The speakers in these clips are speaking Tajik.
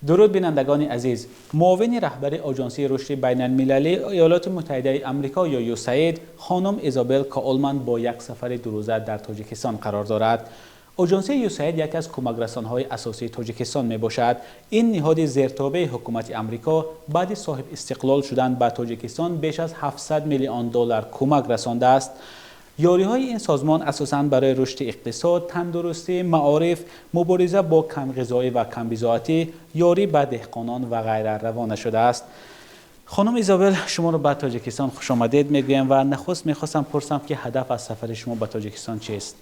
Дуруд, бинандагони азиз. Муовини раҳбари Оҷонсии рушди байналмилалии Иёлоти Муттаҳидаи Амрико ё ЮСАИД, хонум Изабел Коулман, бо як сафари дурӯза дар Тоҷикистон қарор дорад. Оҷонсии ЮСАИД яке аз кӯмакрасонҳои асосии Тоҷикистон мебошад. Ин ниҳоди зертобеи ҳукумати Амрико баъди соҳиб истиқлол шудан ба Тоҷикистон беш аз 700 миллион доллар кӯмак расондааст. Ёриҳои ин созмон асосан барои рушди иқтисод, тандурустӣ, маориф, мубориза бо камғизоӣ ва камбизоатӣ, ёрӣ ба деҳқонон ва ғайра равона шудааст. Хонум Изабел, шуморо ба Тоҷикистон хушомадед мегӯям ва нахуст мехостам пурсам, ки ҳадаф аз сафари шумо ба Тоҷикистон чист?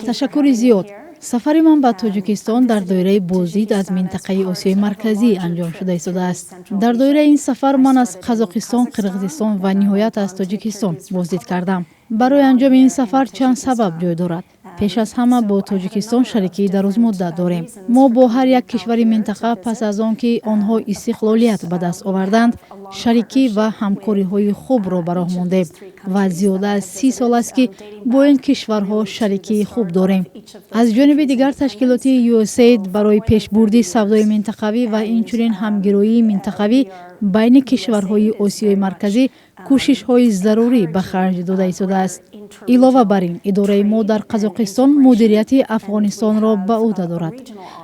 Ташаккури зиёд. Сафари ман ба Тоҷикистон дар доираи боздид аз минтақаи Осиёи Марказӣ анҷом шуда истодааст. Дар доираи ин сафар ман аз Қазоқистон, Қирғизистон ва ниҳоят аз Тоҷикистон боздид кардам. Барои анҷоми ин сафар чанд сабаб ҷой дорад. Пеш аз ҳама, бо Тоҷикистон шарикии дарозмуддат дорем. Мо бо ҳар як кишвари минтақа, пас аз он ки онҳо истиқлолият ба даст оварданд, шарикӣ ва ҳамкориҳои хубро ба роҳ мондем ва зиёда аз 30 сол аст, ки бо ин кишварҳо шарикии хуб дорем. Аз ҷониби дигар, ташкилоти USAID барои пешбурди савдои минтақавӣ ва инчунин ҳамгироии минтақавӣ байни кишварҳои Осиёи Марказӣ кӯшишҳои зарурӣ ба харҷ дода истодааст. Илова бар ин, идораи мо дар Қазоқистон мудирияти Афғонистонро ба ӯҳда дорад.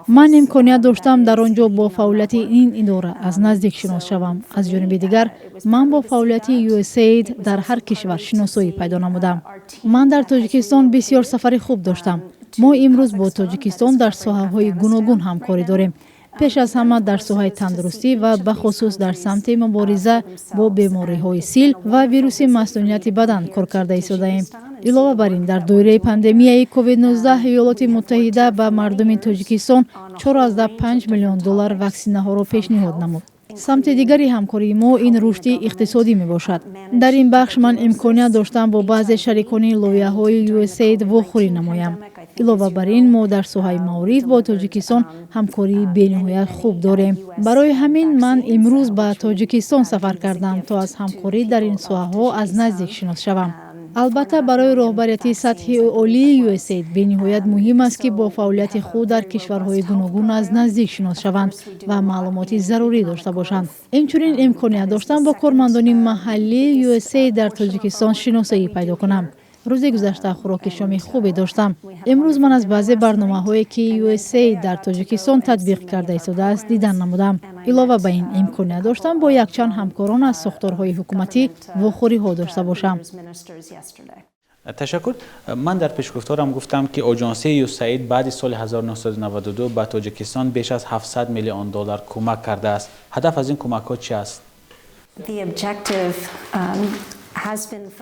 Ман имконият доштам дар он ҷо бо фаъолияти ин идора аз наздик шинос шавам. Аз ҷониби дигар, ман бо фаъолияти USAID дар ҳар кишвар шиносоӣ пайдо намудам. Ман дар Тоҷикистон бисёр сафари хуб доштам. Мо имрӯз бо Тоҷикистон дар соҳаҳои гуногун ҳамкорӣ дорем, пеш аз ҳама дар соҳаи тандурустӣ ва бахусус дар самти мубориза бо бемориҳои сил ва вируси масунияти бадан кор карда истодаем. Илова бар ин, дар доираи пандемияи COVID-19 Иёлоти Муттаҳида ба мардуми Тоҷикистон 4,5 миллион доллар ваксинаҳоро пешниҳод намуд. Самти дигари ҳамкории мо ин рушди иқтисодӣ мебошад. Дар ин бахш ман имконият доштам бо баъзе шарикони лоиҳаҳои USAID вохӯрӣ намоям. Илова бар ин, мо дар соҳаи маориф бо Тоҷикистон ҳамкории бениҳоят хуб дорем. Барои ҳамин ман имрӯз ба Тоҷикистон сафар кардам, то аз ҳамкорӣ дар ин соҳаҳо аз наздик шинос шавам. Албатта, барои роҳбарияти сатҳи олии USAID бениҳоят муҳим аст, ки бо фаъолияти худ дар кишварҳои гуногун аз наздик шинос шаванд ва маълумоти зарурӣ дошта бошанд. Инчунин имконият доштам бо кормандони маҳаллии USAID дар Тоҷикистон шиносоӣ пайдо кунам. Рӯзи гузашта хӯроки шоми хубе доштам. Имрӯз ман аз баъзе барномаҳое, ки USAID дар Тоҷикистон татбиқ карда истодааст, дидан намудам. Илова ба ин, имконият доштам бо якчанд ҳамкорон аз сохторҳои ҳукуматӣ вохӯриҳо дошта бошам. Ташаккур. Ман дар пешгуфторам гуфтам, ки оҷонсии ЮСАИД баъди соли 1992 ба Тоҷикистон беш аз 700 миллион доллар кӯмак кардааст. Ҳадаф аз ин кӯмакҳо чи аст?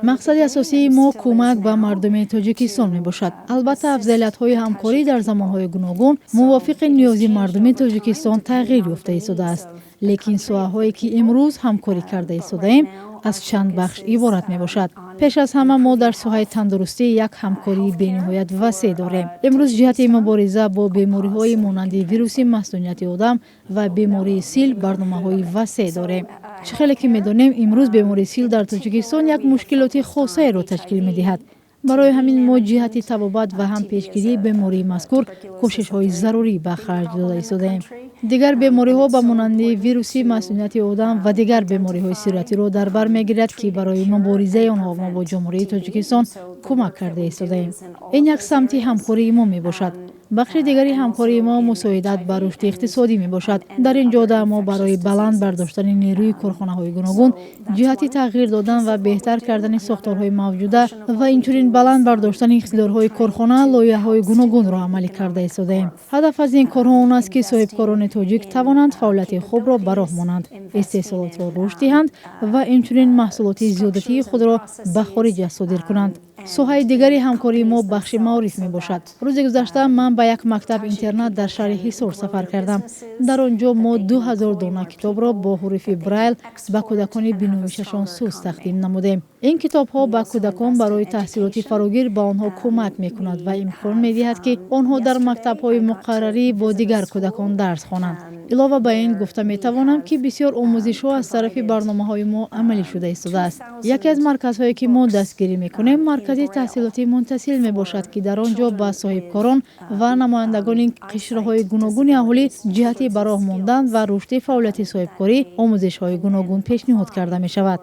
Мақсади асосии мо кӯмак ба мардуми Тоҷикистон мебошад. Албатта, афзалиятҳои ҳамкорӣ дар замонҳои гуногун мувофиқи ниёзи мардуми Тоҷикистон тағйир ёфта истодааст, лекин соҳаҳое, ки имрӯз ҳамкорӣ карда истодаем, аз чанд бахш иборат мебошад. Пеш аз ҳама, мо дар соҳаи тандурустӣ як ҳамкории бениҳоят васеъ дорем. Имрӯз ҷиҳати мубориза бо бемориҳои монанди вируси масунияти одам ва бемории сил барномаҳои васеъ дорем. Чӣ хеле ки медонем, имрӯз бемории сил дар Тоҷикистон як мушкилоти хосаеро ташкил медиҳад. Барои ҳамин мо ҷиҳати табобат ва ҳам пешгирии бемории мазкур кӯшишҳои зарурӣ ба харҷ дода истодаем. Дигар бемориҳо ба монанди вируси масунияти одам ва дигар бемориҳои сироятиро дар бар мегирад, ки барои муборизаи онҳо мо бо Ҷумҳурии Тоҷикистон кӯмак карда истодаем. Ин як самти ҳамкории мо мебошад. Бахши дигари ҳамкории мо мусоидат ба рушди иқтисодӣ мебошад. Дар ин ҷода мо барои баланд бардоштани нерӯи корхонаҳои гуногун, ҷиҳати тағйир додан ва беҳтар кардани сохторҳои мавҷуда ва инчунин баланд бардоштани иқтидорҳои корхона лоиҳаҳои гуногунро амалӣ карда истодаем. Ҳадаф аз ин корҳо он аст, ки соҳибкорони тоҷик тавонанд фаъолияти хубро ба роҳ монанд, истеҳсолотро рушд диҳанд ва инчунин маҳсулоти зиёдатии худро ба хориҷа содир кунанд. Соҳаи дигари ҳамкории мо бахши маориф мебошад. Рӯзи гузашта ман ба як мактаб интернат дар шаҳри Ҳисор сафар кардам. Дар он ҷо мо 2000 дона китобро бо ҳуруфи Брайл ба кӯдакони биноишашон суст тақдим намудем. Ин китобҳо ба кӯдакон барои таҳсилоти фарогир ба онҳо кӯмак мекунад ва имкон медиҳад, ки онҳо дар мактабҳои муқаррарӣ бо дигар кӯдакон дарс хонанд. Илова ба ин, гуфта метавонам, ки бисёр омӯзишҳо аз тарафи барномаҳои мо амалӣ шуда истодааст. Яке аз марказҳое, ки мо дастгирӣ мекунем, маркази таҳсилоти мунтасил мебошад, ки дар он ҷо ба соҳибкорон ва намояндагони қишрҳои гуногуни аҳолӣ ҷиҳати ба роҳ мондан ва рушди фаъолияти соҳибкорӣ омӯзишҳои гуногун пешниҳод карда мешавад.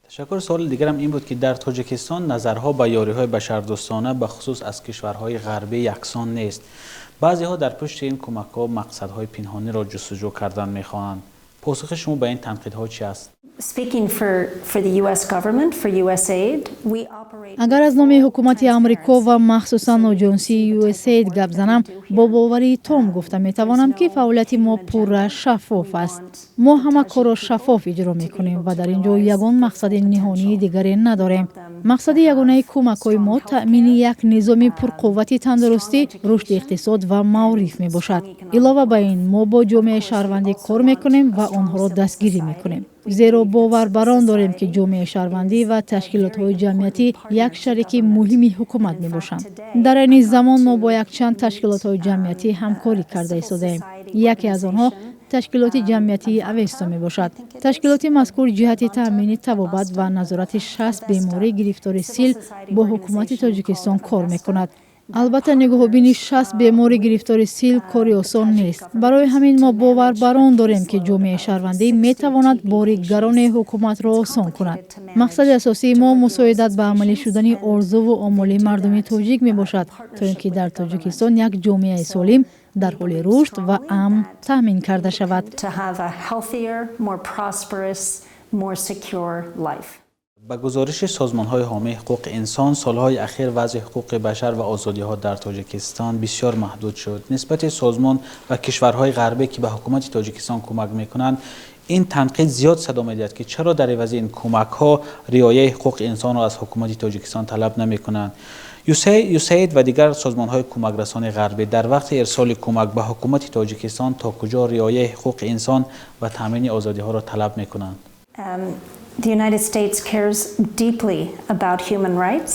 Ташаккур. Суоли дигарам ин буд, ки дар Тоҷикистон назарҳо ба ёриҳои башардӯстона, бахусус аз кишварҳои ғарбӣ, яксон нест. Баъзеҳо дар пушти ин кӯмакҳо мақсадҳои пинҳониро ҷустуҷӯ кардан мехоҳанд. Посухи шумо ба ин танқидҳо чи аст? Агар аз номи ҳукумати Амрико ва махсусан оҷонсии USAID гап занам, бо боварии том гуфта метавонам, ки фаъолияти мо пурра шаффоф аст. Мо ҳама корро шаффоф иҷро мекунем ва дар ин ҷо ягон мақсади ниҳонии дигаре надорем. Мақсади ягонаи кӯмакҳои мо таъмини як низоми пурқуввати тандурустӣ, рушди иқтисод ва маориф мебошад. Илова ба ин, мо бо ҷомеаи шаҳрвандӣ кор мекунем ва онҳоро дастгирӣ мекунем, зеро бовар бар он дорем, ки ҷомеаи шаҳрвандӣ ва ташкилотҳои ҷамъиятӣ як шарики муҳими ҳукумат мебошанд. Дар айни замон мо бо якчанд ташкилотҳои ҷамъиятӣ ҳамкорӣ карда истодаем. Яке аз онҳо ташкилоти ҷамъиятии Авесто мебошад. Ташкилоти мазкур ҷиҳати таъмини табобат ва назорати 60 беморӣ гирифтори сил бо ҳукумати Тоҷикистон кор мекунад. Албатта, нигоҳубини 60 бемори гирифтори сил кори осон нест. Барои ҳамин мо бовар бар он дорем, ки ҷомеаи шаҳрвандӣ метавонад бори гарони ҳукуматро осон кунад. Мақсади асосии мо мусоидат ба амалӣ шудани орзуву омоли мардуми тоҷик мебошад, то ин ки дар Тоҷикистон як ҷомеаи солим, дар ҳоли рушд ва амн таъмин карда шавад. Ба гузориши созмонҳои ҳомии ҳуқуқи инсон, солҳои ахир вазъи ҳуқуқи башар ва озодиҳо дар Тоҷикистон бисёр маҳдуд шуд. Нисбати созмон ва кишварҳои ғарбӣ, ки ба ҳукумати Тоҷикистон кӯмак мекунанд, ин танқид зиёд садо медиҳад, ки чаро дар ивази ин кӯмакҳо риояи ҳуқуқи инсонро аз ҳукумати Тоҷикистон талаб намекунанд. ЮСАИД ва дигар созмонҳои кӯмакрасони ғарбӣ дар вақти ирсоли кӯмак ба ҳукумати Тоҷикистон то куҷо риояи ҳуқуқи инсон ва таъмини озодиҳоро талаб мекунанд? The United States cares deeply about human rights.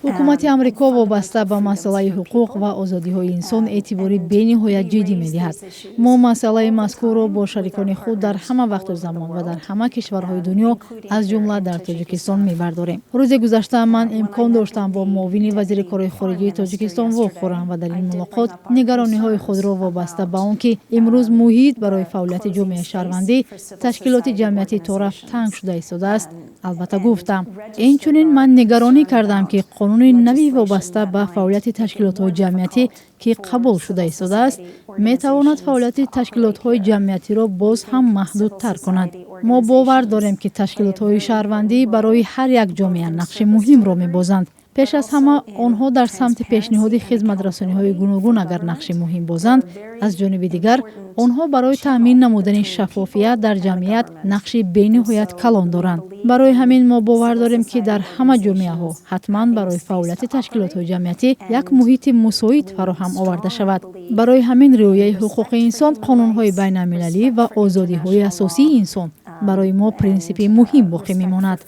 Ҳукумати Амрико вобаста ба масъалаи ҳуқуқ ва озодиҳои инсон эътибори бениҳоят ҷиддӣ медиҳад. Мо масъалаи мазкурро бо шарикони худ дар ҳама вақту замон ва дар ҳама кишварҳои дунё, аз ҷумла дар Тоҷикистон, мебардорем. Рӯзи гузашта ман имкон доштам бо муовини вазири корҳои хориҷии Тоҷикистон вохӯрам ва дар ин мулоқот нигарониҳои худро вобаста ба он ки имрӯз муҳит барои фаъолияти ҷомеаи шаҳрвандӣ, ташкилоти ҷамъиятӣ торафт танг шуда истодааст, албатта, гуфтам. Инчунин ман нигаронӣ кардам, ки қонуни нави вобаста ба фаъолияти ташкилотҳои ҷамъиятӣ, ки қабул шуда истодааст, метавонад фаъолияти ташкилотҳои ҷамъиятиро боз ҳам маҳдудтар кунад. Мо бовар дорем, ки ташкилотҳои шаҳрвандӣ барои ҳар як ҷомеа нақши муҳимро мебозанд. Пеш аз ҳама, онҳо дар самти пешниҳоди хизматрасониҳои гуногун агар нақши муҳим бозанд, аз ҷониби дигар, онҳо барои таъмин намудани шаффофият дар ҷамъият нақши бениҳоят калон доранд. Барои ҳамин мо бовар дорем, ки дар ҳама ҷомеаҳо ҳатман барои фаъолияти ташкилотҳои ҷамъиятӣ як муҳити мусоид фароҳам оварда шавад. Барои ҳамин риояи ҳуқуқи инсон, қонунҳои байналмилалӣ ва озодиҳои асосии инсон барои мо принсипи муҳим боқӣ мемонад.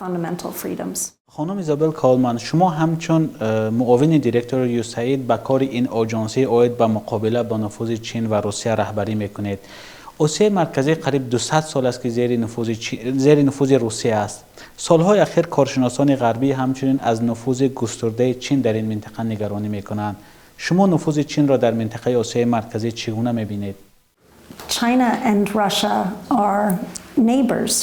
Хонум Изабел Каолман, шумо ҳамчун муовини директори ЮСАИД ба кори ин оҷонсӣ оид ба муқобила ба нуфузи Чин ва Русия раҳбарӣ мекунед. Осиёи Марказӣ қариб 200 сол аст, ки зери нуфузи Русия аст. Солҳои ахир коршиносони ғарбӣ ҳамчунин аз нуфузи густурдаи Чин дар ин минтақа нигаронӣ мекунанд. Шумо нуфузи Чинро дар минтақаи Осиёи Марказӣ чӣ гуна мебинед? China and Russia are neighbors.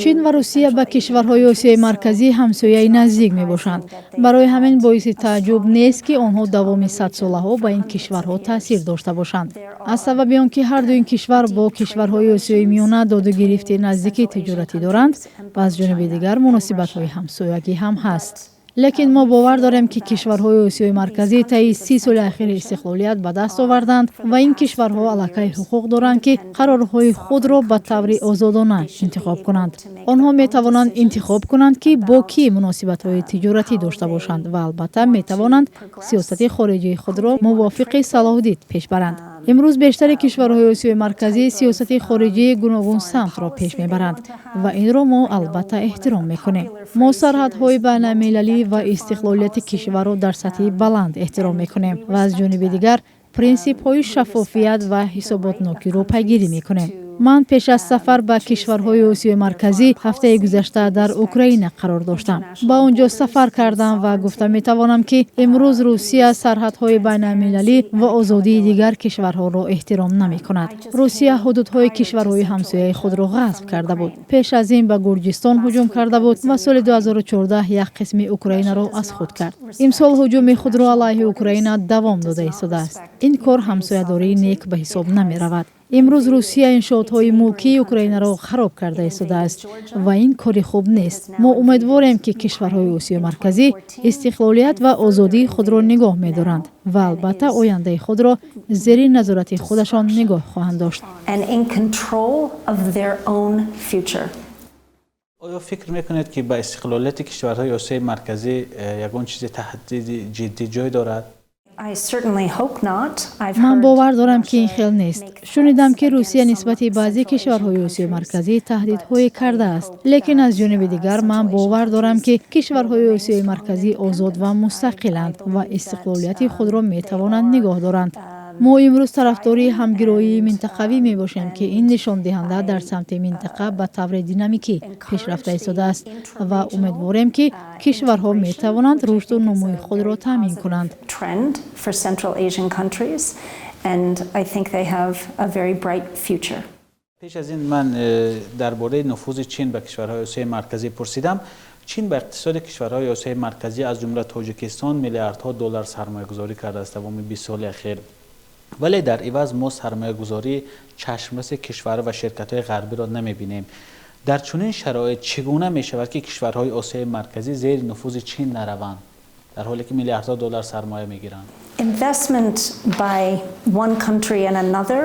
Чин ва Русия ба кишварҳои Осиёи Марказӣ ҳамсояи наздик мебошанд. Барои ҳамин боиси тааҷҷуб нест, ки онҳо давоми садсолаҳо ба ин кишварҳо таъсир дошта бошанд. Аз сабаби он ки ҳарду ин кишвар бо кишварҳои Осиёи Миёна доду гирифти наздики тиҷоратӣ доранд ва аз ҷониби дигар муносибатҳои ҳамсоягӣ ҳам ҳаст. Лекин мо бовар дорем, ки кишварҳои Осиёи Марказӣ таи 30 соли ахири истиқлолият ба даст оварданд ва ин кишварҳо аллакай ҳуқуқ доранд, ки қарорҳои худро ба таври озодона интихоб кунанд. Онҳо метавонанд интихоб кунанд, ки бо кӣ муносибатҳои тиҷоратӣ дошта бошанд ва албатта метавонанд сиёсати хориҷии худро мувофиқи салоҳдид пеш баранд. Имрӯз бештари кишварҳои Осиёи Марказӣ сиёсати хориҷии гуногунсамтро пеш мебаранд ва инро мо албатта эҳтиром мекунем. Мо сарҳадҳои байналмилалӣ ва истиқлолияти кишварро дар сатҳи баланд эҳтиром мекунем ва аз ҷониби дигар Принсипҳои шаффофият ва ҳисоботнокиро пайгирӣ мекунем. Ман пеш аз сафар ба кишварҳои Осиёи Марказӣ ҳафтаи гузашта дар Украина қарор доштам. Ба он ҷо сафар кардам ва гуфта метавонам, ки имрӯз Русия сарҳадҳои байналмилалӣ ва озодии дигар кишварҳоро эҳтиром намекунад. Русия ҳудудҳои кишварҳои ҳамсояи худро ғасб карда буд. Пеш аз ин ба Гурҷистон ҳуҷум карда буд ва соли 2014 як қисми Украинаро аз худ кард. Имсол ҳуҷуми худро алайҳи Украина давом дода истодааст. Ин кор ҳамсоядории нек ба ҳисоб намеравад. Имрӯз Русия иншоотҳои мулкии Украинаро хароб карда истодааст ва ин кори хуб нест. Мо умедворем, ки кишварҳои Осиёи Марказӣ истиқлолият ва озодии худро нигоҳ медоранд ва албатта ояндаи худро зери назорати худашон нигоҳ хоҳанд дошт. And in control of their own future. Оё фикр мекунед, ки ба истиқлолияти кишварҳои Осиёи Марказӣ ягон чизи таҳдиди ҷиддӣ ҷой дорад? I certainly hope not. I've Ман heard бовар дорам, ки ин хел нест. Шунидам, ки Русия нисбати баъзе кишварҳои Осиёи Марказӣ таҳдидҳое кардааст, лекин аз ҷониби дигар ман бовар дорам, ки кишварҳои Осиёи Марказӣ озод ва мустақиланд ва истиқлолияти худро метавонанд нигоҳ доранд. Мо имрӯз тарафдори ҳамгироии минтақавӣ мебошем, ки ин нишондиҳанда дар самти минтақа ба таври динамикӣ пешрафта истодааст, ва умедворем, ки кишварҳо метавонанд рушду нумӯи худро таъмин кунанд. Trend for Central Asian countries, and I think they have a very bright future. Пеш аз ин ман дар бораи нуфузи Чин ба кишварҳои Осиёи Марказӣ пурсидам. Чин ба иқтисоди кишварҳои Осиёи Марказӣ, аз ҷумла Тоҷикистон, миллиардҳо доллар сармоягузорӣ кардааст давоми 20 соли ахир, вале дар иваз мо сармоягузории чашмраси кишвар ва ширкатҳои ғарбиро намебинем. Дар чунин шароит чӣ гуна мешавад, ки кишварҳои Осиёи Марказӣ зери нуфузи Чин нараванд, дар ҳоле ки миллиардҳо доллар сармоя мегиранд? Investment by one country and another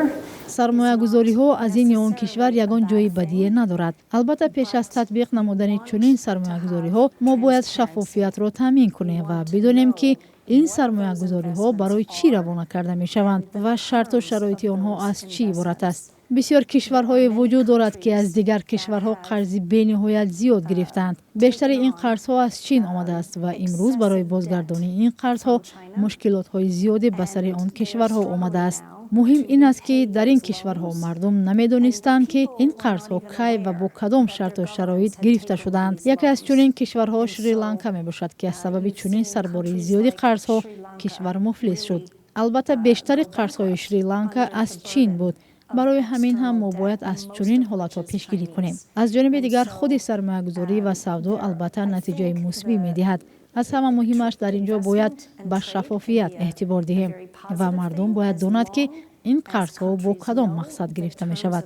Сармоягузориҳо аз ин ё он кишвар ягон ҷои бадие надорад. Албатта, пеш аз татбиқ намудани чунин сармоягузориҳо мо бояд шаффофиятро таъмин кунем ва бидонем, ки ин сармоягузориҳо барои чӣ равона карда мешаванд ва шарту шароити онҳо аз чӣ иборат аст. Бисёр кишварҳое вуҷуд дорад, ки аз дигар кишварҳо қарзи бениҳоят зиёд гирифтаанд. Бештари ин қарзҳо аз Чин омадааст ва имрӯз барои бозгардонии ин қарзҳо мушкилотҳои зиёде ба сари он кишварҳо омадааст. Муҳим ин аст, ки дар ин кишварҳо мардум намедонистанд, ки ин қарзҳо кай ва бо кадом шарту шароит гирифта шудаанд. Яке аз чунин кишварҳо Шри-Ланка мебошад, ки аз сабаби чунин сарбории зиёди қарзҳо кишвар муфлис шуд. Албатта, бештари қарзҳои Шри-Ланка аз Чин буд. Барои ҳамин ҳам мо бояд аз чунин ҳолатҳо пешгирӣ кунем. Аз ҷониби дигар, худи сармоягузорӣ ва савдо албатта натиҷаи мусбӣ медиҳад. Аз ҳама муҳимаш, дар ин ҷо бояд ба шаффофият эътибор диҳем ва мардум бояд донад, ки ин қарзҳо бо кадом мақсад гирифта мешавад.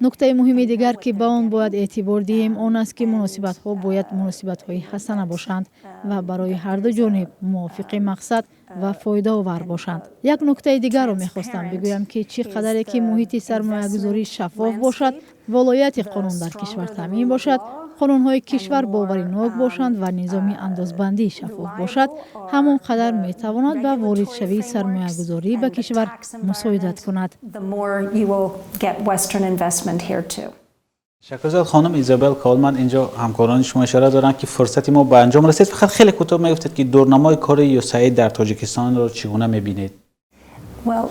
Нуктаи муҳими дигар, ки ба он бояд эътибор диҳем, он аст, ки муносибатҳо бояд муносибатҳои ҳасана бошанд ва барои ҳарду ҷониб мувофиқи мақсад ва фоидаовар бошанд. Як нуктаи дигарро мехостам бигӯям, ки чӣ қадаре ки муҳити сармоягузорӣ шаффоф бошад, волояти қонун дар кишвар таъмин бошад, қонунҳои кишвар боваринок бошанд ва низоми андозбандӣ шаффоф бошад, ҳамон қадар метавонад ба воридшавии сармоягузорӣ ба кишвар мусоидат кунад. The more you will get Western investment here too. Ташаккур зиёд, хонум Изабел Каолман. Инҷо ҳамкорони шумо ишора доранд, ки фурсати мо ба анҷом расид. Фақат хеле кӯтоҳ мегуфтед, ки дурнамои кори ЮСАИД дар Тоҷикистонро чӣ гуна мебинед? Well,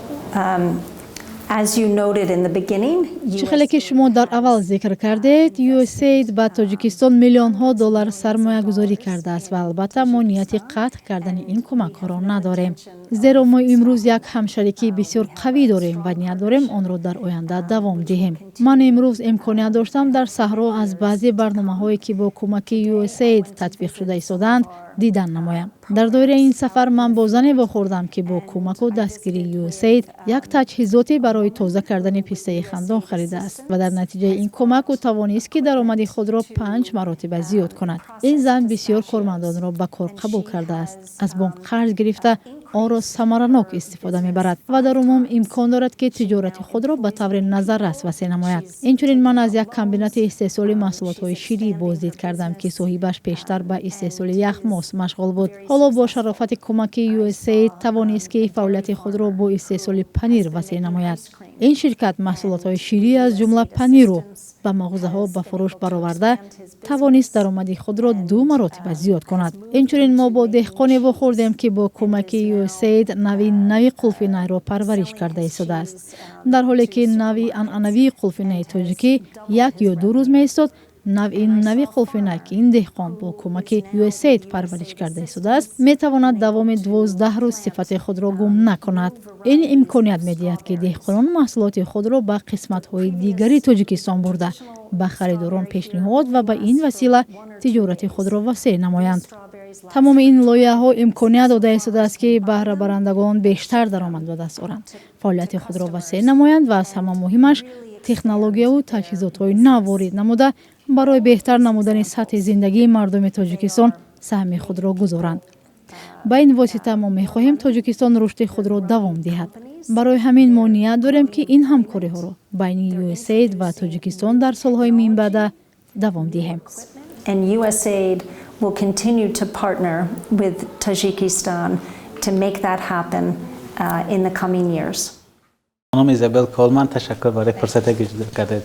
as you noted in the beginning, Чӣ хеле ки шумо дар аввал зикр кардед, USAID ба Тоҷикистон миллионҳо доллар сармоягузорӣ кардааст ва албатта мо нияти қатъ кардани ин кӯмакҳоро надорем, зеро мо имрӯз як ҳамшарикии бисёр қавӣ дорем ва ният дорем онро дар оянда давом диҳем. Ман имрӯз имконият доштам дар саҳро аз баъзе барномаҳое, ки бо кӯмаки USAID татбиқ шуда истодаанд, дидан намоям. Дар доираи ин сафар ман бо зане вохӯрдам, ки бо кӯмаку дастгирии USAID як таҷҳизоте барои тоза кардани пистаи хандон харидааст ва дар натиҷаи ин кӯмак ӯ тавонист, ки даромади худро панҷ маротиба зиёд кунад. Ин зан бисёр кормандонро ба кор қабул кардааст, аз бонк қарз гирифта, онро самаранок истифода мебарад ва дар умум имкон дорад, ки тиҷорати худро ба таври назаррас васеъ намояд. Инчунин ман аз як комбинати истеҳсоли маҳсулотҳои ширӣ боздид кардам, ки соҳибаш пештар ба истеҳсоли яхмос машғул буд. Ҳоло бо шарофати кӯмаки USAID тавонист, ки фаъолияти худро бо истеҳсоли панир васеъ намояд. Ин ширкат маҳсулотҳои ширӣ, аз ҷумла панирро ба мағозаҳо ба фурӯш бароварда, тавонист даромади худро ду маротиба зиёд кунад. Инчунин мо бо деҳқоне вохӯрдем, ки бо кӯмаки ЮСАИД навъи нави қулфинайро парвариш карда истодааст. Дар ҳоле ки навъи анъанавии қулфинаи тоҷикӣ 1 ё 2 рӯз меистод, навъи нави қулфинай, ки ин деҳқон бо кӯмаки ЮСАИД парвариш карда истодааст, метавонад давоми 12 рӯз сифати худро гум накунад. Ин имконият медиҳад, ки деҳқонон маҳсулоти худро ба қисматҳои дигари Тоҷикистон бурда, ба харидорон пешниҳод ва ба ин васила тиҷорати худро васеъ намоянд. Тамоми ин лоиҳаҳо имконият дода истодааст, ки баҳрабарандагон бештар даромад ба даст оранд, фаъолияти худро васеъ намоянд ва аз ҳама муҳимаш, технологияву таҷҳизотҳои нав ворид намуда, барои беҳтар намудани сатҳи зиндагии мардуми Тоҷикистон саҳми худро гузоранд. Ба ин восита мо мехоҳем Тоҷикистон рушди худро давом диҳад. Барои ҳамин мо ният дорем, ки ин ҳамкориҳоро байни USAID ва Тоҷикистон дар солҳои минбаъда давом диҳем. And USAID will continue to partner with Tajikistan to make that happen in the coming years. خانم ایزابل کولمن، تشکر برای فرصتی که جدا کردید.